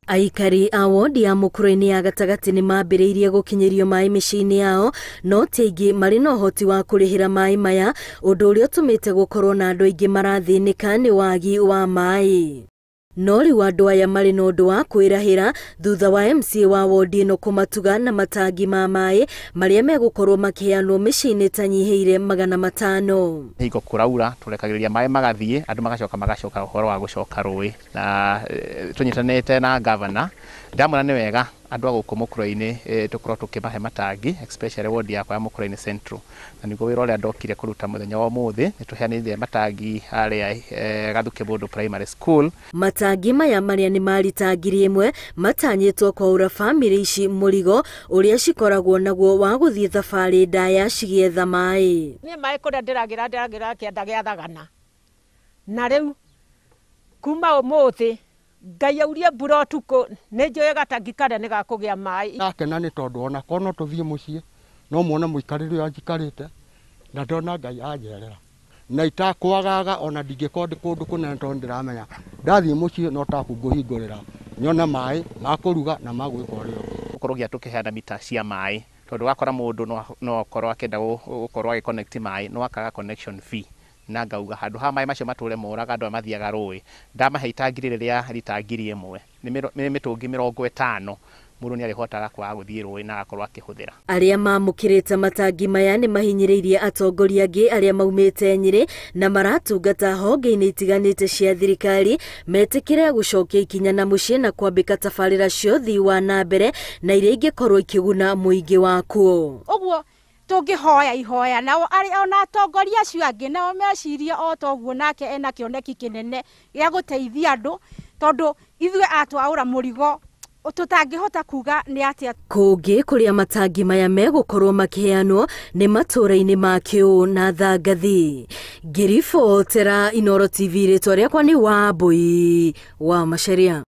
Aikari a wondi ya Mũkũrwe-inĩ ya gatagatĩ nĩ mambĩrĩirie gũkinyĩrio maĩ mĩciĩ-inĩ yao, no ti aingĩ marĩ na ũhoti wa kũrĩhĩra maĩ maya, ũndũ ũrĩa ũtũmĩte gũkorwo na andũ aingĩ marathĩnĩka nĩ wagi wa maĩ. No rĩu andũ aya marĩ na ũndũ wa kwĩrahĩra thutha wa MCA wa wondi ĩno kũmatuga na matangi ma maĩ marĩa megũkorwo makĩheanwo mĩciĩ-inĩ ĩtanyihĩire 500. Hingo kũraura tũrekagĩrĩria maĩ magathiĩ, andũ magacoka magacoka ũhoro wa gũcoka rũĩ, na tũnyitanĩte na governor ndamwĩra nĩ wega andũ a gũkũ Mũkũrwe-inĩ tũkorwo tũkĩmahe matangi, especially ward yakwa ya Mũkũrwe-inĩ Central, na nĩguo wĩra ũrĩa ndokire kũruta mũthenya wa ũmũthĩ. Nĩ tũheanĩte matangi harĩa Gathuke Mũndũ Primary School. Matangi maya marĩa nĩ ma rita 1000 matanyĩtwo kwaũra bamĩrĩ ici mũrigo ũrĩa cikoragwo naguo wa gũthiĩ thabarĩ ndaya cigĩetha maĩ. Niĩ maĩ kũrĩa ndĩragĩra kĩanda gĩa thagana, na rĩu kuma ũmũthĩ Ngai aurie mbura ũtukũ nĩ njũĩ gatangi karĩa nĩ gakũgĩa maĩ. Ndakena nĩ tondũ ona korwo no tũthiĩ mũciĩ no muone mũikarĩre ũrĩa njikarĩte, na ndona Ngai anjerera na itakwagaga, ona ndingĩkorwo ndĩ kũndũ kũnene tondũ ndĩramenya ndathiĩ mũciĩ no taku ngũhingũrĩra nyone maĩ ma kũruga na ma gwĩka ũrĩa ũngĩ. Gũkorwo gĩa tũkĩheana mita cia maĩ, tondũ wakora mũndũ no akorwo akĩenda gũkorwo agĩ connect maĩ no akaga connection fee, na ngauga handũ ha maĩ macio matũre moraga andũ aya mathiaga rũĩ, ndamahe itangi rĩrĩ rĩa rita 1000 nĩ mĩtũngi 50, mũndũ nĩ arĩhotaga kwaga gũthiĩ rũĩ na agakorwo akĩhũthĩra. Arĩa mamũkĩrĩte matangi maya nĩ mahinyĩrĩirie atongoria angĩ arĩa maumĩte Nyĩrĩ na maratungata honge-inĩ itiganĩte cia thirikari metĩkĩre gũcokia ikinya na mũciĩ na kwambĩka tabarĩra cia ũthii wa na mbere na iria ingĩkorwo ikĩguna mũingĩ wakuo. Ũguo tũngĩhoya ihoya nao ona atongoria acio angĩ nao mecirie o ta ũguo, nake ena kĩoneki kĩnene gĩa gũteithia andũ, tondũ ithuĩ atwaũra mũrigo tũtangĩhota kuga nĩ atĩa. Kũngĩ kũrĩa matangi maya megũkorwo makĩheanwo nĩ matũũra-inĩ ma Kĩũ na Thangathi. Ngĩribotera Inooro TV, rĩtwa rĩakwa nĩ Wambui wa Macharia.